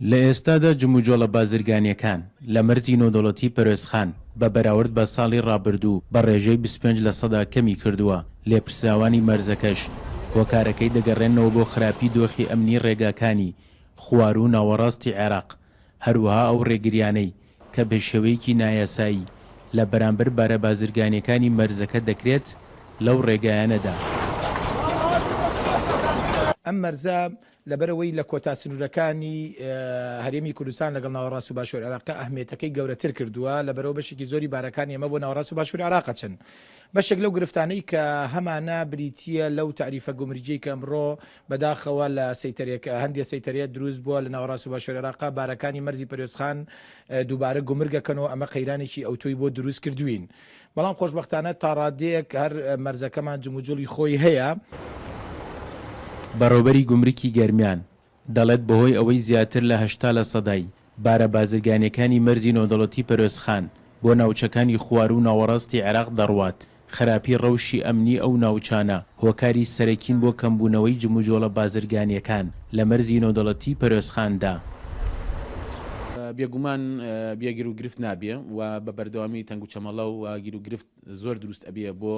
لە ئێستادا جموجۆڵە بازرگانییەکان لە مەرزی نێودەوڵەتی پەروێزخان بە بەراورد بە ساڵی ڕابردوو بە ڕێژەی 25 لەسەدا کەمی کردووە، لێپرسراوانی مەرزەکەش هۆکارەکەی دەگەڕێننەوە بۆ خراپی دۆخی ئەمنی ڕێگاکانی خواروو و ناوەڕاستی عێراق، هەروەها ئەو ڕێگریانەی کە بە شێوەیەکی نایاسایی لە بەرامبەر بارە بازرگانییەکانی مەرزەکە دەکرێت لەو ڕێگایانەدا. ئەم مەرزە لەبەرئەوەی لە کۆتا سنوورەکانی هەرێمی کوردستان لەگەڵ ناوەڕاست و باشوور عێراقە ئەهمیەتەکەی گەورەتر کردووە، لەبەرئەوە بەشێکی زۆری بارەکانی ئێمە بۆ ناوەڕاست و باشوور عێراق ئەچن. بەشێک لەو گرفتانەی کە هەمانە بریتییە لەو تاریفە گومرگیەی کە ئەمڕۆ بەداخەوە لە سەیتەرێک هەندێ سەیتەرەیە دروست بووە لە ناوەڕاست و باشوور عێراقا بارەکانی مەرزی پەروێزخان دووبارە گومرگەکەن و ئەمە قەیرانێکی ئەوتۆی بۆ دروست کردوین. بەڵام خۆشبەختانە تاڕادەیەک هەر مەرزەکەمان جموجوڵی خۆی هەیە. بەڕێوبەری گومرکی گەرمیان دەڵێت بەهۆی ئەوەی زیاتر لە 80 لە سەدای بارە بازرگانیەکانی مەرزی نێودەوڵەتی پەروێزخان بۆ ناوچەکانی خواروو و ناوەڕاستی عێراق دەڕوات، خراپی ڕەوشی ئەمنی ئەو ناوچانە هۆکاری سەرەکین بۆ کەمبوونەوەی جموجۆڵە بازرگانییەکان لە مەرزی نێودەوڵەتی پەروێزخاندا. بێگومان بێ گیروگرفت نابێ و بە بەردەوامی تەنگوچەمەڵە و گیروگرفت زۆر دروست ئەبێ بۆ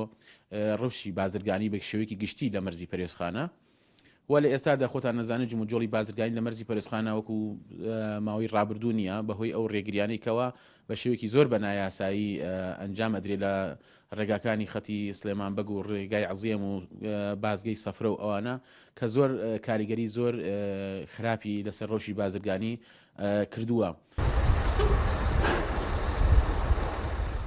ڕەوشی بازرگانی بە شێوەیەکی گشتی لە مەرزی پەروێزخانە. و لە ئێستادا خۆتان نەزانن جموجۆڵی بازرگانی لە مەرزی پەرستخانە وەکو ماوەی ڕابردوو نییە بەهۆی ئەو ڕێگریانەی کەوا بە شێوەیەکی زۆر بە نایاسایی ئەنجام ئەدرێ لە ڕێگاکانی خەتی سلێمان بەگ و ڕێگای عزیێم و بازگەی سەفرە و ئەوانە کە زۆر کاریگەری زۆر خراپی لەسەر ڕەوشی بازرگانی کردووە.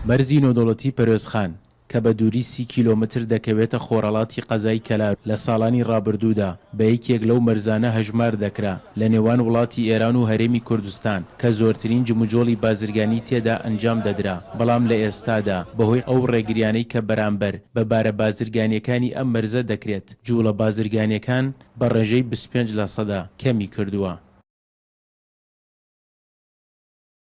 مەرزی نێودەوڵەتی پەروێزخان کە بە دووری 30 کیلۆمەتر دەکەوێتە خۆرهەڵاتی قەزای کەلار لە ساڵانی ڕابردوودا بە یەکێک لەو مەرزانە هەژمار دەکرا لە نێوان وڵاتی ئێران و هەرێمی کوردستان کە زۆرترین جموجۆڵی بازرگانی تێدا ئەنجام دەدرا بەڵام لە ئێستادا بەهۆی ئەو ڕێگریانەی کە بەرامبەر بە بارە بازرگانیەکانی ئەم مەرزە دەکرێت جوڵە بازرگانیەکان بە ڕێژەی 25 لەسەدا کەمی کردووە.